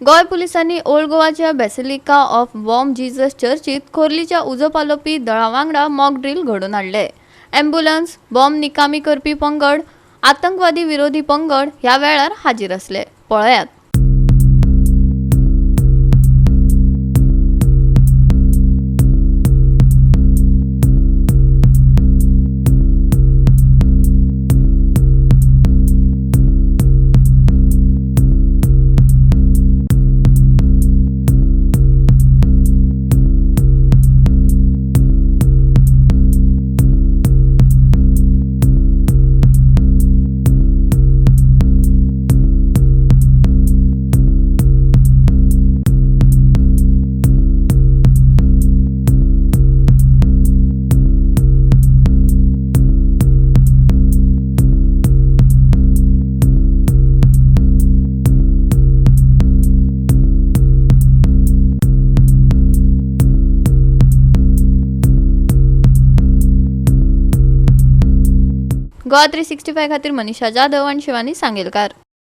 गोंय पुलिसांनी ओल्ड गोवाच्या basilica of Bom Jesus चर्चीत खोर्लीच्या उजो पालोवपी दळा वांगडा मॉक ड्रील घडोवन हाडले. ॲम्ब्युलन्स, बॉम्ब निकामी करपी पंगड, आतंकवादी विरोधी पंगड ह्या वेळार हाजीर आसले. पळयात. गोवा 365 खातीर मनीषा जाधव आनी शिवानी सांगेलकार.